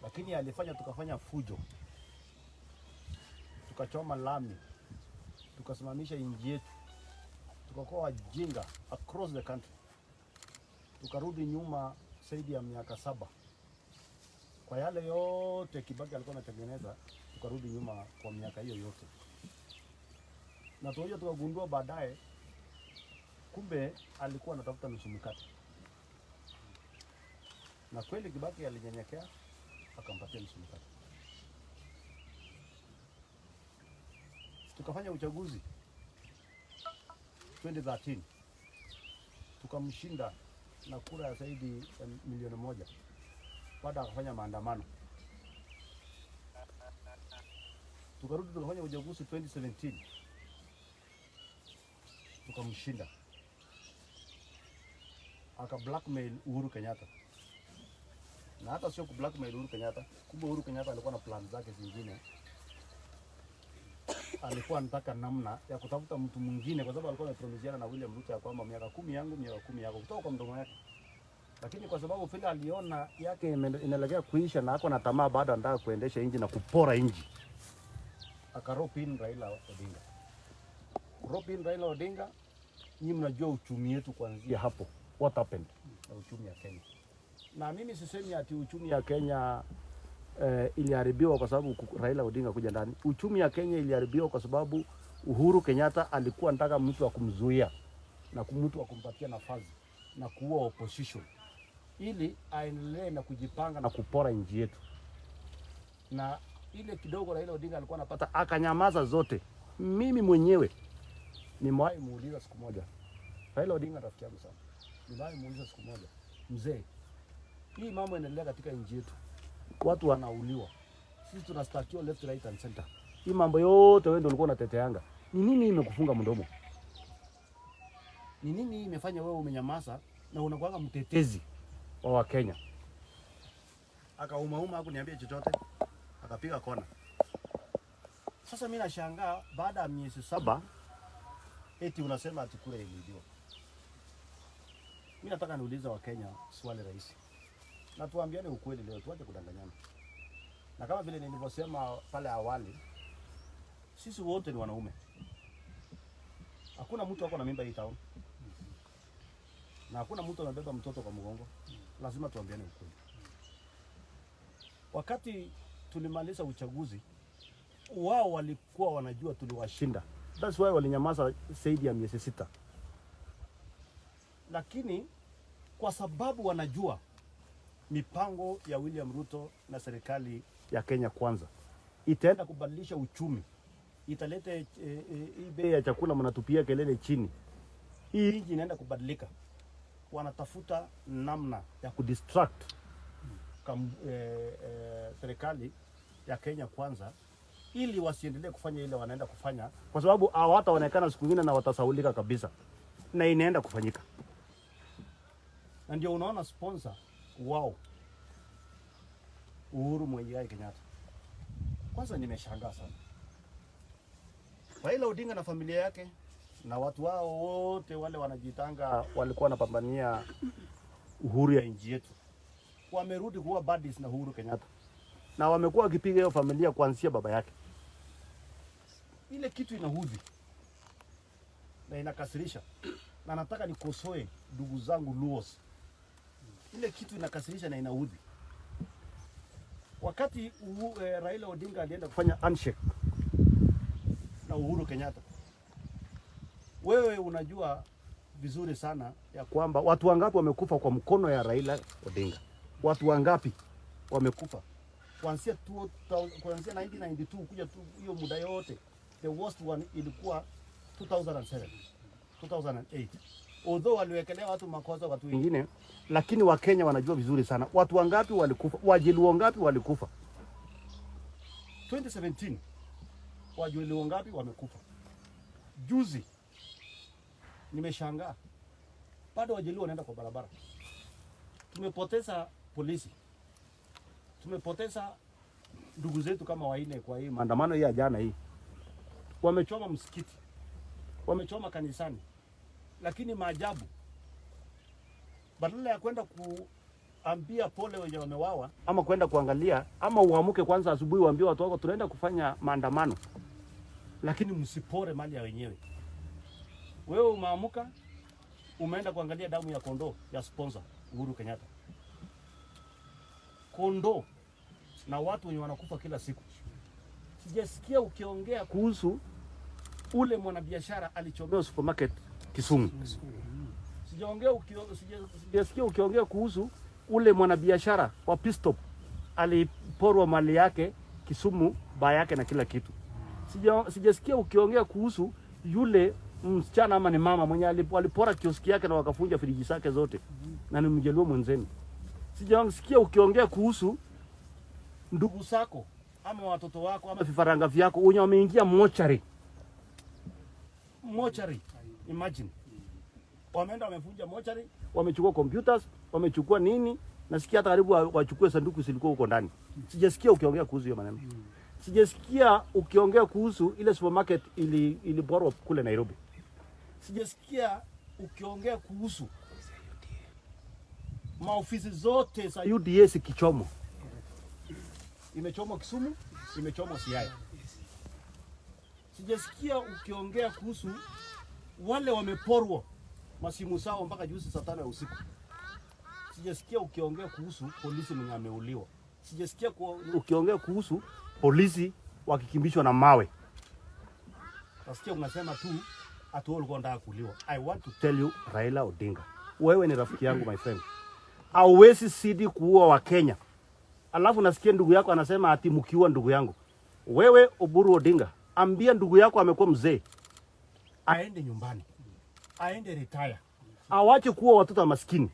Lakini alifanya tukafanya fujo, tukachoma lami, tukasimamisha nchi yetu, tukakuwa wajinga across the country, tukarudi nyuma zaidi ya miaka 7. Kwa yale yote Kibaki alikuwa anatengeneza, tukarudi nyuma kwa miaka hiyo yote, na tukaja tukagundua baadaye, kumbe alikuwa anatafuta nusu mkate, na kweli Kibaki alinyenyekea akampatia nusu mkate. Tukafanya uchaguzi 2013, tukamshinda na kura ya zaidi ya 1 milioni. Baada akafanya maandamano, tukarudi tukafanya uchaguzi 2017, tukamshinda, aka blackmail Uhuru Kenyatta. Na hata sio ku blackmail Uhuru Kenyatta, kumbe Uhuru Kenyatta alikuwa na plan zake zingine. Alikuwa anataka namna ya kutafuta mtu mwingine, kwa sababu alikuwa amepromisiana na William Ruto ya kwamba miaka 10 yangu, miaka 10 yako, kutoka kwa mdomo yake. Lakini kwa sababu vile aliona yake inaelekea kuisha na ako na tamaa bado anataka kuendesha nchi na kupora nchi, akarope in Raila Odinga. Rope in Raila Odinga, nyinyi mnajua uchumi wetu kuanzia hapo, what happened na uchumi ya Kenya. Na mimi sisemi ati uchumi ya Kenya iliharibiwa kwa sababu Raila Odinga kuja ndani. Uchumi ya Kenya iliharibiwa kwa sababu Uhuru Kenyatta alikuwa anataka mtu wa kumzuia na mtu wa kumpatia nafasi na kuua opposition ili aendelee na kujipanga na kupora nchi yetu. Na ile kidogo Raila Odinga alikuwa anapata akanyamaza zote. Mimi mwenyewe nimewahi muuliza siku moja, Raila Odinga rafiki yangu sana, nimewahi muuliza siku moja, mzee, hii mambo inaendelea katika nchi yetu, watu wanauliwa, sisi tunastakiwa left, right and center. Hii mambo yote wewe ndio ulikuwa unateteanga, ni nini imekufunga mdomo? Ni nini imefanya wewe umenyamaza na unakuwa mtetezi wa Wakenya? Akaumauma, hakuniambia chochote, akapiga kona. Sasa mimi nashangaa baada ya miezi 7 eti unasema ati kura iliibiwa. Mimi nataka niulize Wakenya swali rahisi, na tuambiane ukweli leo, tuache kudanganyana. Na kama vile nilivyosema pale awali, sisi wote ni wanaume, hakuna mtu ako na mimba hii town, na hakuna mtu anabeba mtoto kwa mgongo. Lazima tuambiane ukweli. Wakati tulimaliza uchaguzi, wao walikuwa wanajua tuliwashinda. That's why walinyamaza zaidi ya miezi 6. Lakini kwa sababu wanajua mipango ya William Ruto na serikali ya Kenya Kwanza itaenda kubadilisha uchumi, italeta hii bei ya chakula mnatupia kelele chini, hii nchi inaenda kubadilika. Wanatafuta namna ya kudistract serikali ya Kenya Kwanza ili wasiendelee kufanya ile wanaenda kufanya, kwa sababu hawataonekana siku nyingine na watasaulika kabisa, na inaenda kufanyika. Na ndio unaona sponsor wao Uhuru Muigai Kenyatta. Kwanza nimeshangaa sana, Raila Odinga na familia yake na watu wao wote wale wanajitanga walikuwa wanapambania uhuru ya nchi yetu, wamerudi kuwa buddies na Uhuru Kenyatta, na wamekuwa wakipiga hiyo familia kuanzia baba yake. Ile kitu inaudhi na inakasirisha, na nataka nikosoe ndugu zangu Luos. Ile kitu inakasirisha na inaudhi. Wakati Raila Odinga alienda kufanya handshake na Uhuru Kenyatta, wewe unajua vizuri sana ya kwamba watu wangapi wamekufa kwa mkono ya Raila Odinga. Watu wangapi wamekufa kuanzia 1992 kuja tu hiyo muda yote. The worst one ilikuwa 2007, 2008. Although waliwekelea watu makosa watu wengine, lakini Wakenya wanajua vizuri sana watu wangapi walikufa, Wajaluo wangapi walikufa. 2017 Wajaluo wangapi wamekufa. Juzi nimeshangaa bado Wajaluo wanaenda kwa barabara. Tumepoteza polisi, tumepoteza ndugu zetu kama waine kwa hii maandamano hii ya jana hii. Wamechoma msikiti, wamechoma kanisani, lakini maajabu, badala ya kwenda Ambia pole wenye wamewawa, ama kwenda kuangalia, ama uamuke kwanza asubuhi, uambie watu wako tunaenda kufanya maandamano, lakini msipore mali ya wenyewe. Wewe umeamuka umeenda kuangalia damu ya kondoo ya sponsor Uhuru Kenyatta, kondoo na watu wenye wanakufa kila siku. Sijasikia ukiongea kuhusu ule mwanabiashara alichomewa supermarket Kisumu. Sijasikia ukiongea kuhusu ule mwanabiashara wa Pistop aliporwa mali yake Kisumu, baa yake na kila kitu. Sijasikia ukiongea kuhusu yule msichana ama ni mama mwenye alipora kioski yake na wakafunja friji zake zote na ni Mjaluo mwenzenu. Sijasikia ukiongea kuhusu ndugu zako ama watoto wako ama vifaranga vyako wenye wameingia mochari. Mochari, imagine. Wameenda wamevunja mochari, wamechukua computers, wamechukua nini? Nasikia hata karibu wachukue sanduku zilikuwa huko ndani. Sijasikia ukiongea kuhusu hiyo maneno. Sijasikia ukiongea kuhusu ile supermarket iliborwa kule Nairobi. Sijasikia ukiongea kuhusu maofisi zote za UDA zikichomwa. Imechomwa Kisumu, imechomwa Siaya. Sijasikia ukiongea kuhusu wale wameporwa masimu zao mpaka juzi saa 5 ya usiku. Sijasikia ukiongea kuhusu polisi mwenye ameuliwa. Sijasikia ukiongea kuhusu polisi wakikimbishwa na mawe. Nasikia unasema tu ati wewe ulikuwa unataka kuuliwa. I want to tell you, Raila Odinga, wewe ni rafiki yangu, my friend. Hauwezi zidi kuua Wakenya. Alafu nasikia ndugu yako anasema ati mkiua ndugu yangu. Wewe Oburu Odinga, ambia ndugu yako amekuwa mzee, aende nyumbani, aende retire, awache kuwa watoto wa maskini.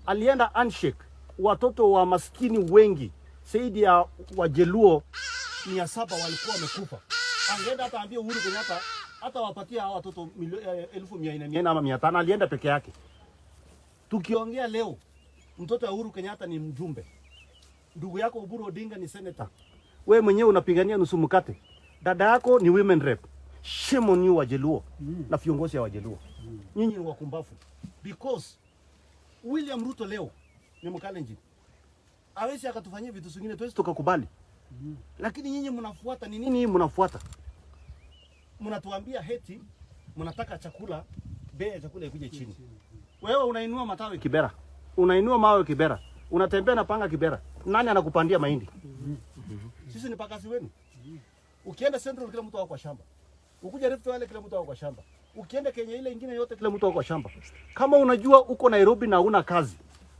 Alienda handshake, watoto wa maskini wengi zaidi ya Wajaluo 700 walikuwa wamekufa. Angeenda hata ambie Uhuru Kenyatta hata wapatie hao watoto 400,000 400 ama 500, alienda peke yake. Tukiongea leo, mtoto wa Uhuru Kenyatta ni mjumbe, ndugu yako Oburu Odinga ni senator, wewe mwenyewe unapigania nusu mkate, dada yako ni women rep. Shame on you Wajaluo na viongozi wa Wajaluo, nyinyi ni wakumbafu because William Ruto leo ni Mkalenjin, hawezi akatufanyia vitu zingine, tuwezi tukakubali. Lakini nyinyi mnafuata ni nini? Mnafuata, mnatuambia eti mnataka chakula, bei ya chakula ikuje chini. Wewe unainua matawi Kibera, unainua mawe Kibera, unatembea na panga Kibera. Nani anakupandia mahindi? Sisi ni pakazi wenu. Ukienda Central kila mtu wako kwa shamba. Ukuja Rift Valley kila mtu wako kwa shamba. Ukienda Kenya ile ingine yote kila mtu wako kwa shamba. Kama unajua uko Nairobi na huna kazi,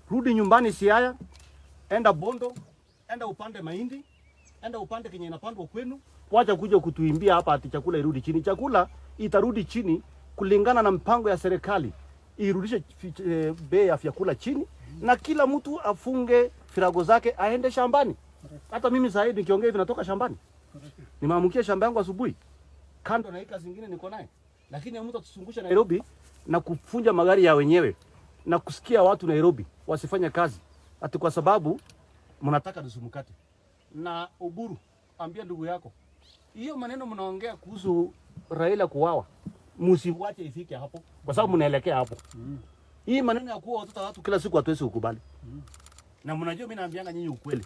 rudi nyumbani Siaya, enda Bondo, enda upande mahindi, enda upande kenye inapandwa kwenu. Wacha kuja kutuimbia hapa ati chakula irudi chini. Chakula itarudi chini kulingana na mpango ya serikali irudishe bei ya vyakula chini, na kila mtu afunge virago zake aende shambani. Hata mimi sasa hivi nikiongea hivi natoka shambani, nimeamkia shamba yangu asubuhi, kando na eka zingine niko naye, lakini mtu atusungusha Nairobi na kufunja magari ya wenyewe na kusikia watu Nairobi wasifanye kazi ati kwa sababu mnataka nusu mkate. Na Oburu, ambia ndugu yako hiyo maneno mnaongea kuhusu Raila kuwawa, msiwache ifike hapo, kwa sababu mnaelekea hapo. Hii maneno ya kuua watoto watu kila siku hatuwezi kukubali. Na mnajua mimi naambianga nyinyi ukweli.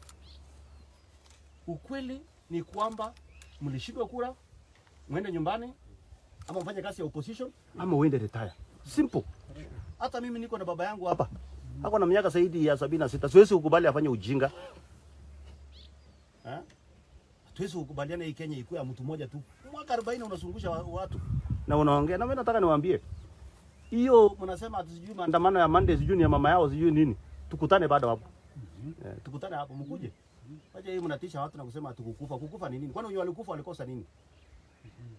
Ukweli ni kwamba mlishindwa kura, mwende nyumbani ama mfanye kazi ya opposition ama uende retire. Simple. Hata mimi niko na baba yangu hapa. Ako na miaka zaidi ya 76. Siwezi kukubali afanye ujinga. Eh? Hatuwezi kukubaliana hii Kenya ikuwe ya mtu mmoja tu. Mwaka 40 unazungusha watu na unaongea. Na mimi nataka niwaambie, hiyo mnasema ati sijui maandamano ya Monday, sijui ni ya mama yao, sijui nini. Tukutane bado hapo. Tukutane hapo mkuje. Wacha hii mnatisha watu na kusema ati kukufa. Kukufa ni nini? Kwani wenye walikufa walikosa nini?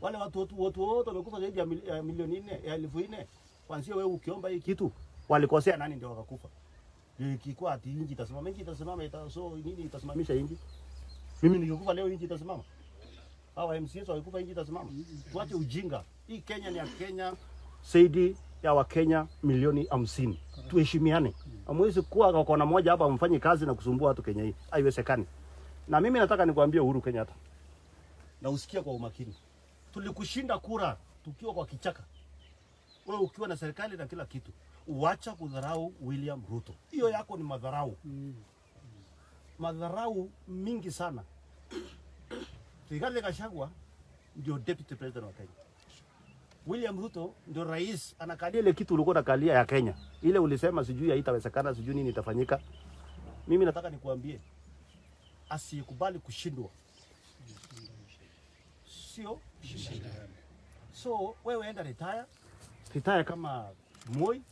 Wale watu wote wamekufa zaidi ya milioni 4, ya 4,000. Kwanza wewe ukiomba hii kitu walikosea nani ndio wakakufa? Ikikuwa ati inji itasimama, inji itasimama, so nini itasimamisha inji? Mimi nikikufa leo inji itasimama? Hawa MCS walikufa, inji itasimama? Tuache ujinga. Hii Kenya ni ya Kenya zaidi ya Wakenya milioni 50. Tuheshimiane. Hamwezi kuwa kwa kona moja hapa mfanye kazi na kusumbua watu Kenya hii. Haiwezekani. Na mimi nataka nikwambie Uhuru Kenyatta, na usikie kwa umakini. Tulikushinda kura tukiwa kwa kichaka, wewe ukiwa na serikali na kila kitu. Wacha kudharau William Ruto. Hiyo yako ni madharau. Madharau mingi sana. Rigathi Gachagua ndio deputy president wa Kenya. William Ruto ndio rais, anakalia ile kitu ulikuwa unakalia ya Kenya. Ile ulisema sijui haitawezekana, sijui nini itafanyika. Mimi nataka nikuambie, asiyekubali kushindwa sio. So wewe enda retire, retire kama Moi.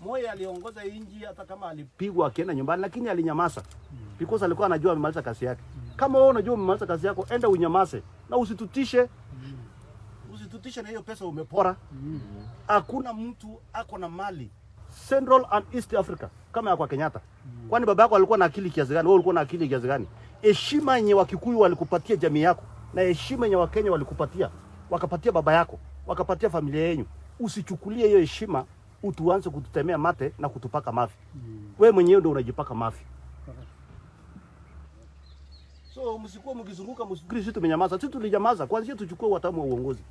Moi aliongoza inji hata kama alipigwa akienda nyumbani, lakini alinyamaza because alikuwa anajua amemaliza kazi yake. Kama wewe unajua umemaliza kazi yako, enda unyamaze na usitutishe, usitutishe na hiyo pesa umepora. Hakuna mtu ako na mali Central and East Africa kama ya kwa Kenyatta. Kwani baba yako alikuwa na akili kiasi gani? Wewe ulikuwa na akili kiasi gani? Heshima yenye Wakikuyu walikupatia jamii yako na heshima yenye Wakenya walikupatia, wakapatia baba yako, wakapatia familia yenu, usichukulie hiyo heshima utuanze kututemea mate na kutupaka mafi. Wewe mwenyewe ndio unajipaka mafi. So msikuwa mkizunguka msifikiri sisi tumenyamaza. Sisi tulinyamaza kwanza tuchukue watamu wa uongozi.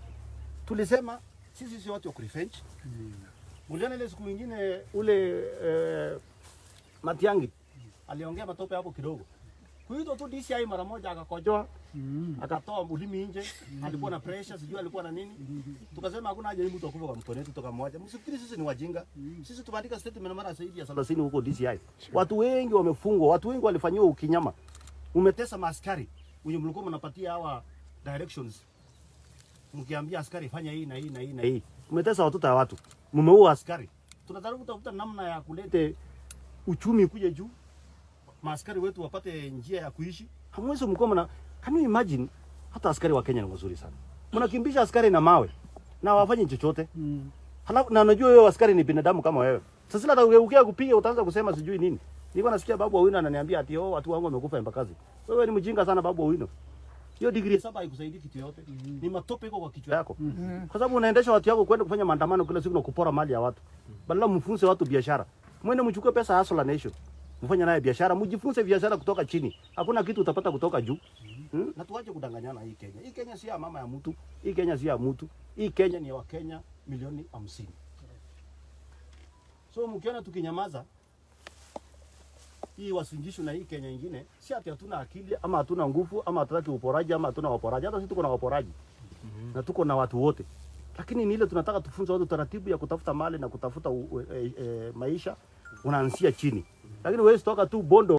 Tulisema sisi si watu wa kurevenge. Muliona ile siku nyingine ule Matiang'i aliongea matope hapo kidogo. Kuitwa tu DCI mara moja akakojoa, akatoa ulimi nje, alikuwa na pressure, sijui alikuwa na nini. Tukasema hakuna haja hii mtu akufa kwa mkono wetu, tukamwacha. Msifikiri sisi ni wajinga. Sisi tumeandika statement mara zaidi ya 30 huko DCI. Watu wengi wamefungwa, watu wengi walifanyiwa ukinyama. Umetesa maaskari wenye mlikuwa mnapatia hawa directions. Mkiambia askari fanya hii na hii na hii na hii. Umetesa watoto wa watu. Mmeua askari. Tunajaribu kutafuta namna ya kulete uchumi kuje juu. Maaskari wetu wapate njia ya kuishi. Hamwezi mko mna, can you imagine, hata askari wa Kenya ni wazuri sana. Mnakimbisha askari na mawe na wafanye chochote. Halafu na unajua wewe askari ni binadamu kama wewe. Sasa hata ugeukia kupiga utaanza kusema sijui nini. Nilikuwa nasikia Babu Owino ananiambia ati oh, watu wangu wamekufa Embakasi. Wewe ni mjinga sana, Babu Owino. Hiyo degree 7 haikusaidii kitu yote. Ni matope iko kwa kichwa yako. Kwa sababu unaendesha watu wako kwenda kufanya maandamano kila siku na kupora mali ya watu. Badala mfunze watu biashara. Mwende mchukue pesa ya Hustler Nation. Mfanye naye biashara, mjifunze biashara kutoka chini. Hakuna kitu utapata kutoka juu. Na tuache kudanganyana hii Kenya. Hii Kenya si ya mama ya mtu. Hii Kenya si ya mtu. Hii Kenya ni ya Wakenya milioni 50. So mkiona tukinyamaza hii Uasin Gishu na hii Kenya ingine, si ati hatuna akili ama hatuna nguvu ama hatutaki uporaji ama hatuna waporaji. Hata sisi tuko na waporaji na tuko na watu wote, lakini ni ile tunataka tufunze watu taratibu ya kutafuta mali na kutafuta maisha, unaanzia chini. Lakini wewe toka tu Bondo.